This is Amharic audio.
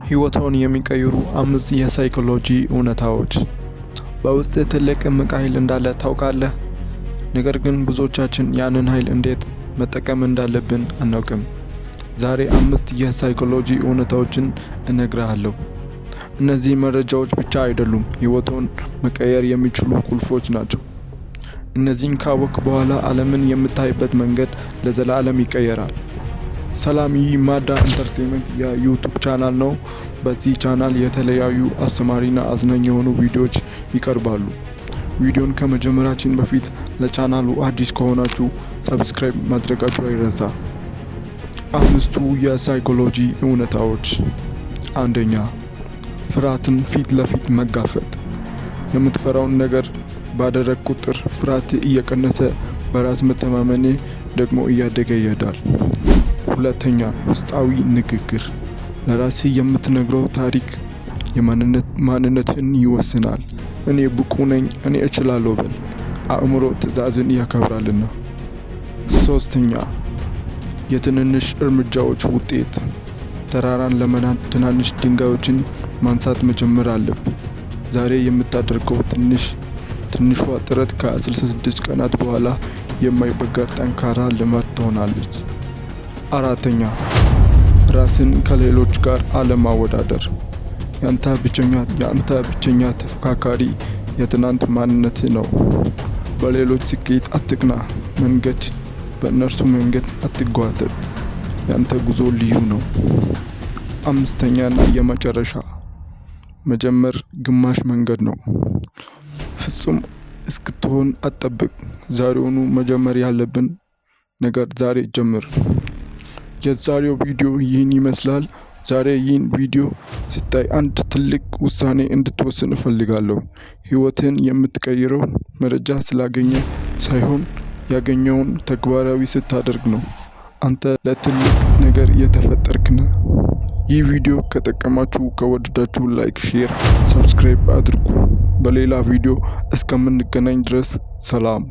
ሕይወትዎን የሚቀይሩ አምስት የሳይኮሎጂ እውነታዎች። በውስጥህ ትልቅ እምቅ ኃይል እንዳለ ታውቃለህ? ነገር ግን ብዙዎቻችን ያንን ኃይል እንዴት መጠቀም እንዳለብን አናውቅም። ዛሬ አምስት የሳይኮሎጂ እውነታዎችን እነግርሃለሁ። እነዚህ መረጃዎች ብቻ አይደሉም፣ ሕይወትዎን መቀየር የሚችሉ ቁልፎች ናቸው። እነዚህን ካወቅክ በኋላ ዓለምን የምታይበት መንገድ ለዘላለም ይቀየራል። ሰላም፣ ይህ ማዳ Entertainment የ YouTube ቻናል ነው። በዚህ ቻናል የተለያዩ አስተማሪና አዝናኝ የሆኑ ቪዲዮዎች ይቀርባሉ። ቪዲዮን ከመጀመራችን በፊት ለቻናሉ አዲስ ከሆናችሁ subscribe ማድረጋችሁ አይረሳ። አምስቱ የሳይኮሎጂ እውነታዎች። አንደኛ፣ ፍርሃትን ፊት ለፊት መጋፈጥ። የምትፈራውን ነገር ባደረግክ ቁጥር ፍርሃት እየቀነሰ በራስ መተማመኔ ደግሞ እያደገ ይሄዳል። ሁለተኛ፣ ውስጣዊ ንግግር። ለራስህ የምትነግረው ታሪክ የማንነትህን ይወስናል። "እኔ ብቁ ነኝ፣ እኔ እችላለሁ" በል። አእምሮ ትዕዛዝን ያከብራልና። ሶስተኛ፣ የትንንሽ እርምጃዎች ውጤት። ተራራን ለመናድ ትናንሽ ድንጋዮችን ማንሳት መጀመር አለብህ። ዛሬ የምታደርገው ትንሿ ጥረት ከ66 ቀናት በኋላ የማይበገር ጠንካራ ልማድ ትሆናለች። አራተኛ፣ ራስን ከሌሎች ጋር አለማወዳደር። ያንተ ብቸኛ ተፎካካሪ የትናንት ማንነትህ ነው። በሌሎች ስኬት አትቅና፣ በእነርሱ መንገድ አትጓተት። ያንተ ጉዞ ልዩ ነው። አምስተኛና የመጨረሻ፣ መጀመር ግማሽ መንገድ ነው። ፍጹም እስክትሆን አትጠብቅ። ዛሬውኑ መጀመር ያለብን ነገር ዛሬ ጀምር። የዛሬው ቪዲዮ ይህን ይመስላል። ዛሬ ይህን ቪዲዮ ስታይ አንድ ትልቅ ውሳኔ እንድትወስን እፈልጋለሁ። ህይወትህን የምትቀይረው መረጃ ስላገኘህ ሳይሆን ያገኘኸውን ተግባራዊ ስታደርግ ነው። አንተ ለትልቅ ነገር የተፈጠርክ ነህ። ይህ ቪዲዮ ከጠቀማችሁ፣ ከወደዳችሁ like፣ share፣ subscribe አድርጉ። በሌላ ቪዲዮ እስከምንገናኝ ድረስ ሰላም።